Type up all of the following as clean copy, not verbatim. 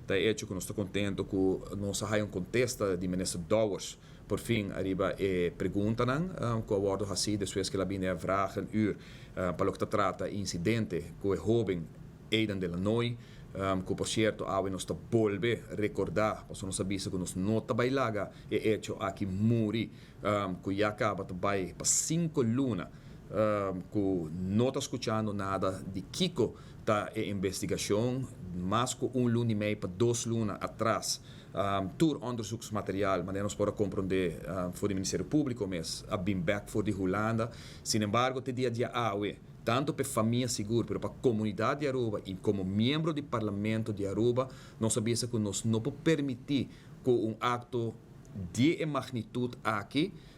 Ta hecho cu nos ta contento cu nos a haya un contesta di minister Dowers por fin ariba e preguntanan cu a wordo haci despues cu el a bini e vragenuur pa loke ta trata e incidente cu e hoben Aidan de Lanoy, cu por cierto awe nos ta bolbe recorda pasobra nos a bisa cu nos no ta bay laga e hecho aki muri, cu ya caba ta bay pa 5 luna cu no ta scuchando nada di kico ta e investigacion, mas cu un luna y mei pa 2 luna atras. Tur onderzoeksmateriaal, manera nos por comprende for di Ministerio Publico mes, a bin back for di Hulanda. Sin embargo, te dia di awe, tanto pa famia sigur, pero pa comunidad di Aruba y como miembro di Parlamento di Aruba, nos a bisa cu nos no por permiti cu un acto di magnitud aki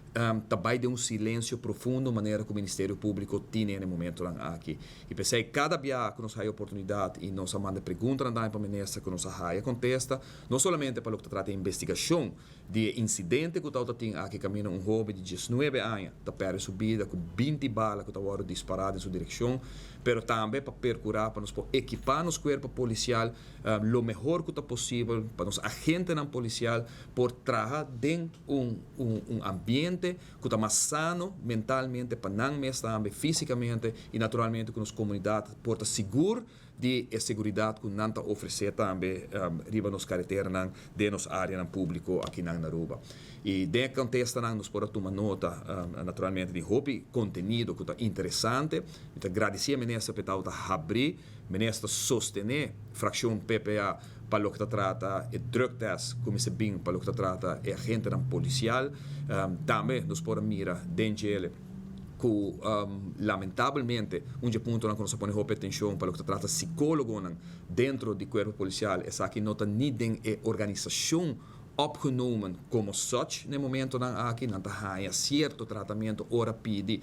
tambe di un silencio profundo manera cu Ministerio Publico tin na e momento aki. Y p'esey cada biaha cu nos tin oportunidad y nos manda pregunta pa e minister, cu nos haya contesta, no solamente pa loke ta trata investigacion di incidente cu tin aki caminda un hoben di 19 aña ta perde su bida cu 20 bala cu ta dispara den su direccion, pero tambe pa percura pa nos equipa nos cuerpo policial lo mihor cu ta posibel pa nos agentenan policial por traha den un ambiente cu ta mas sano mentalmente pa nan mes, tambe fisicamente y naturalmente cu nos comunidad por ta sigur di seguridad cu nan ta ofrece tambe riba nos careteranan, den nos area publico aki na Aruba. Y den contexto nan nos por tuma nota naturalmente di hopi contenido cu ta interesante. Mi ta gradici minister pa ta habri, minister sostene fraccion PPA pa loke ta trata e drug test, cuminsa bin pa loke ta trata e agentenan policial. Tambe nos por mira den cu lamentablemente un punto cu nos a pone hopi atencion pa loke ta trata psicologo den di cuerpo policial, esaki no ta ni den e organisacion opgenomen como such na momentonan aki. Nan ta haya cierto tratamento ora pidi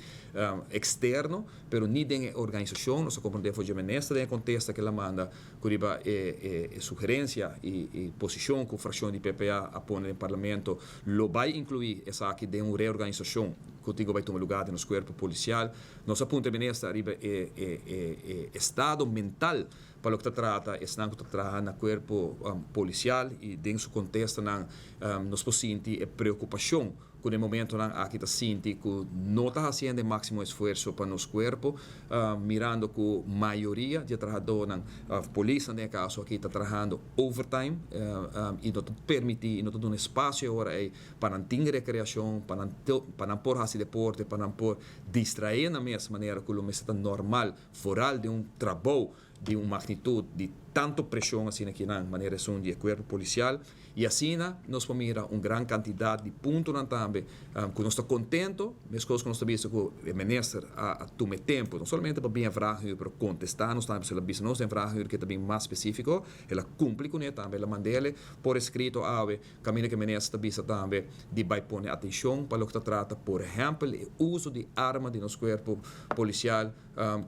externo, pero ni den organisacion. Nos a comprende for di minister den contesta cu el a manda cu riba e sugerencia y posicion cu fraccion di PPA a pone den Parlamento, lo bay inclui esaki den un reorganisacion cu tin cu bay tuma luga den cuerpo policial. Nos a puntra minister riba e estado mental pa loke ta trata esnan cu ta traha na cuerpo policial y den su contexto nos por sinti e preocupacion cu na momentonan aki ta sinti cu no ta haciendo e maximo esfuerso pa nos cuerpo, mirando cu mayoria di trahadornan, polis den caso aki, ta trahando overtime y no ta permiti, no ta duna espacio awor ey pa nan tin recreacion, pa nan por haci deporte, pa nan por distrae na mes manera cu ta normal, vooral di un trabou di un magnitud di tanto presion asina aki na manera esun di cuerpo policial. Y asina nos por mira un gran cantidad di punto tambe cu nos ta contento, mescos cu nos ta bisa cu e minister a tuma tempo, no solamente pa bin vraag pero contesta nos tambe. El a bisa nos den vraag cu tambe mas specifico, el a cumpli cu ne tambe, el a mand'e por escrito awe, caminda cu minister ta bisa tambe di bay pone atencion pa loke ta trata, por ehempel, e uso di arma di nos cuerpo policial,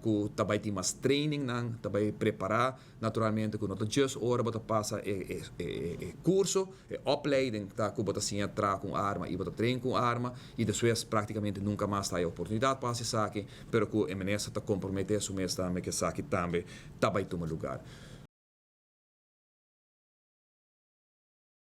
cu tambe tin mas training nan, tambe prepara naturalmente cu no just ora bo ta pasa e curso, e opleiding, ta cu bo ta siña traha cu arma y bo ta train cu arma y despues practicamente nunca mas tin oportunidad pa esaki, pero cu e minister ta compromete su mes tambe cu esaki tambe ta bay tuma luga.